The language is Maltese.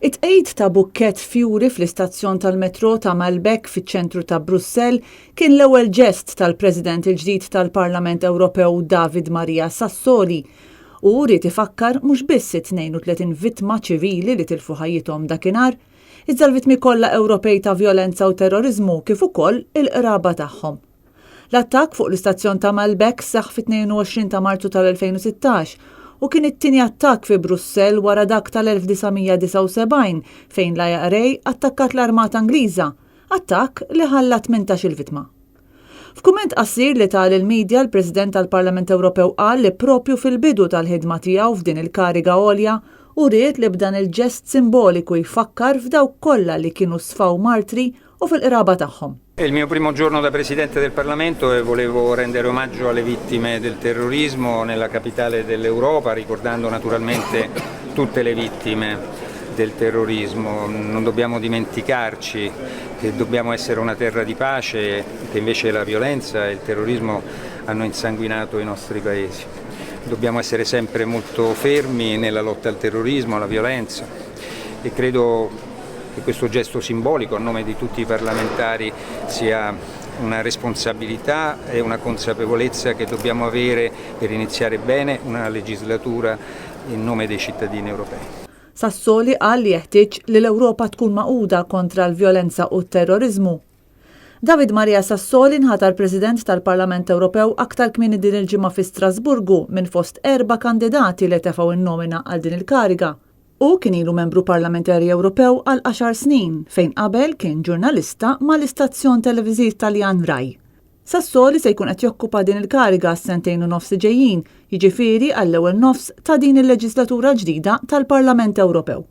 It-tqegħid ta' bukkett fjuri fl-istazzjon tal-metrò ta' Maelbeek fiċ-ċentru ta' Brussell kien l-ewwel ġest tal-President il-ġdid tal-Parlament Ewropew David Maria Sassoli. Hu ried ifakkar mhux biss it-32 vittma ċivili li tilfu ħajjithom dakinhar, iżda l-vittmi kollha Ewropej ta' vjolenza u terroriżmu kif ukoll il-qraba tagħhom. L-attakk fuq l-istazzjon ta' Maelbeek seħħ fit-22 ta' Marzu tal-2016 u kien it-tieni attakk fi Brussell wara dak tal-1979 fejn l-IRA attakkat l-Armata Ingliża, attakk li ħalla 18-il vittma. F'kumment qasir li ta lill-media l-President tal-Parlament Ewropew qal li propju fil-bidu tal-ħidma tiegħu f'din il-kariga għolja hu ried li b'dan il-ġest simboliku jfakkar f'dawk kollha li kienu sfaw martri u fil-qraba tagħhom. È il mio primo giorno da Presidente del Parlamento e volevo rendere omaggio alle vittime del terrorismo nella capitale dell'Europa, ricordando naturalmente tutte le vittime del terrorismo. Non dobbiamo dimenticarci che dobbiamo essere una terra di pace, che invece la violenza e il terrorismo hanno insanguinato i nostri paesi. Dobbiamo essere sempre molto fermi nella lotta al terrorismo, alla violenza e credo che questo gesto simbolico a nome di tutti i parlamentari sia una responsabilità e una consapevolezza che dobbiamo avere per iniziare bene una legislatura in nome dei cittadini europei. Sassoli qal li jeħtieġ li l-Ewropa tkun magħquda kontra l-vjolenza u t-terroriżmu. David Maria Sassoli nħatar President tal-Parlament Ewropew aktar kmieni din il-ġimgħa fi Strasburgu minn fost erba' kandidati li tefgħu n-nomina għal din il-kariga. Hu kien ilu membru parlamentari Ewropew għal għaxar snin fejn qabel kien ġurnalista mal-istazzjon televiżiv Taljan Rai. Sassoli se jkun qed jokkupa din il-kariga għas-sentejn u nofs li ġejjin, jiġifieri għall-ewwel nofs ta' din il-leġislatura l-ġdida tal-Parlament Ewropew.